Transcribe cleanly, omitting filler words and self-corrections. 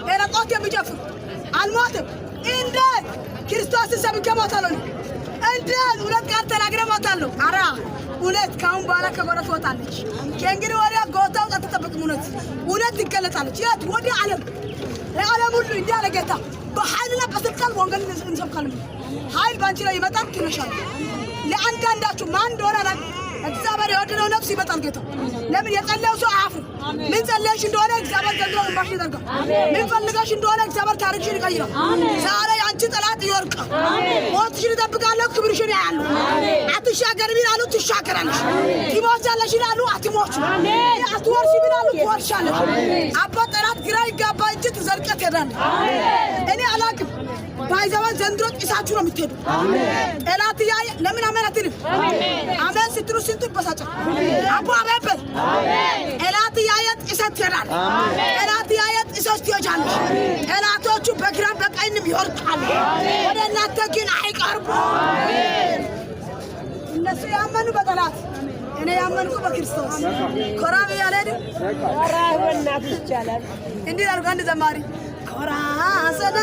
ጴራቆት የሚጨፍሩ አልሞትም። እንዴት ክርስቶስን ሰብኬ እሞታለሁ? እንዴት ሁለት ቃል ተናግሬ እሞታለሁ? ኧረ እውነት ከአሁን በኋላ ከጎረ ትወጣለች። ከእንግዲህ ወዲያ ጎታ ውስጥ አትጠብቅም። እውነት እውነት ትገለጣለች። የት? ወደ ዓለም፣ ለዓለም ሁሉ። እንዲህ አለ ጌታ፣ በኃይልና በስልጣን ወንጌል እንሰብካለን። ኃይል በአንቺ ላይ ይመጣል፣ ትነሻለሽ። ለአንዳንዳችሁ ማን እንደሆነ አላውቅም። እግዚአብሔር የወደደው ነፍስ ይመጣል ጌታ። ለምን የጸለየው ሰው አያፍርም። ምን ጸለየሽ እንደሆነ እግዚአብሔር ዘንድሮ እንባሽን ይጠርጋል። ምን ፈልገሽ እንደሆነ እግዚአብሔር ታሪክሽን ይቀይራል። ዛሬ የአንቺ ጠላት ይወርቃል። ሞትሽን ይጠብቃለሁ፣ ክብርሽን ያያሉ። አትሻገርም ይላሉ፣ ትሻገራለሽ። ትሞቻለሽ ይላሉ፣ አትሞችም። አትወርሽም ይላሉ፣ ትወርሻለሽ። አባ ጠላት ግራ ይጋባ እንጂ ትዘልቀህ ትሄዳለህ። እኔ አላውቅም። ባይዘባን ዘንድሮ ጢሳችሁ ነው የምትሄዱ። ጠላት እያየ ለምን አሜን አትልም? አሜን ስትሉ ስንቱ ይበሳጫል። አቦ አሜን በል። ጠላት እያየ ጢሰህ ትሄዳለህ። ጠላት እያየ ጢሰሽ ትሄጃለሽ። ጠላቶቹ በግራም በቀኝም ይወርቃሉ፣ ወደ እናንተ ግን አይቀርቡም። እነሱ ያመኑ በጠላት፣ እኔ ያመንኩ በክርስቶስ። ኮራ ብዬ አልሄድም። በእናትህ ይቻላል። እንዲህ አልኩ አንድ ዘማሪ ኮራ ዘና።